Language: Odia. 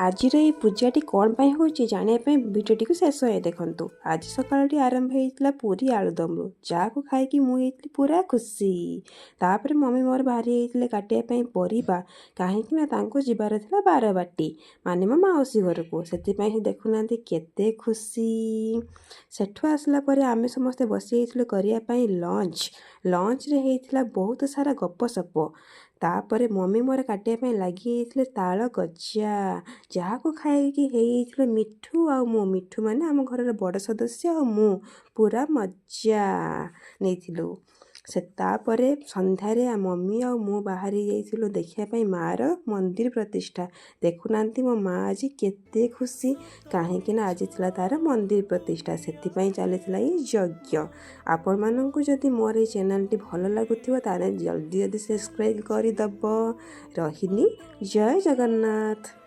ଆଜିର ଏଇ ପୂଜାଟି କ'ଣ ପାଇଁ ହେଉଛି ଜାଣିବା ପାଇଁ ଭିଡ଼ିଓଟିକୁ ଶେଷ ଯାଏ ଦେଖନ୍ତୁ। ଆଜି ସକାଳଟି ଆରମ୍ଭ ହେଇଥିଲା ପୁରୀ ଆଳୁଦମରୁ, ଯାହାକୁ ଖାଇକି ମୁଁ ହେଇଥିଲି ପୁରା ଖୁସି। ତାପରେ ମମି ମୋର ବାହାରି ହେଇଥିଲେ କାଟିବା ପାଇଁ ପରିବା, କାହିଁକି ନା ତାଙ୍କୁ ଯିବାର ଥିଲା ବାରବାଟୀ, ମାନେ ମୋ ମାଉସୀ ଘରକୁ। ସେଥିପାଇଁ ସେ ଦେଖୁନାହାନ୍ତି କେତେ ଖୁସି। ସେଠୁ ଆସିଲା ପରେ ଆମେ ସମସ୍ତେ ବସିଯାଇଥିଲୁ କରିବା ପାଇଁ ଲଞ୍ଚ। ଲଞ୍ଚରେ ହେଇଥିଲା ବହୁତ ସାରା ଗପସପ। ତାପରେ ମମି ମୋର କାଟିବା ପାଇଁ ଲାଗିଯାଇଥିଲେ ତାଳ ଗଜା, ଯାହାକୁ ଖାଇକି ହେଇଯାଇଥିଲୁ ମିଠୁ ଆଉ ମୁଁ। ମିଠୁ ମାନେ ଆମ ଘରର ବଡ଼ ସଦସ୍ୟ, ଆଉ ମୁଁ ପୁରା ମଜା ନେଇଥିଲୁ। ସେ ତାପରେ ସନ୍ଧ୍ୟାରେ ମମି ଆଉ ମୁଁ ବାହାରି ଯାଇଥିଲୁ ଦେଖିବା ପାଇଁ ମାଆର ମନ୍ଦିର ପ୍ରତିଷ୍ଠା। ଦେଖୁନାହାନ୍ତି ମୋ ମା ଆଜି କେତେ ଖୁସି, କାହିଁକି ନା ଆଜି ଥିଲା ତାର ମନ୍ଦିର ପ୍ରତିଷ୍ଠା, ସେଥିପାଇଁ ଚାଲିଥିଲା ଏଇ ଯଜ୍ଞ। ଆପଣମାନଙ୍କୁ ଯଦି ମୋର ଏଇ ଚ୍ୟାନେଲଟି ଭଲ ଲାଗୁଥିବ, ତାହେଲେ ଜଲ୍ଦି ଜଲ୍ଦି ସବସ୍କ୍ରାଇବ୍ କରିଦେବ। ରହିଲି, ଜୟ ଜଗନ୍ନାଥ।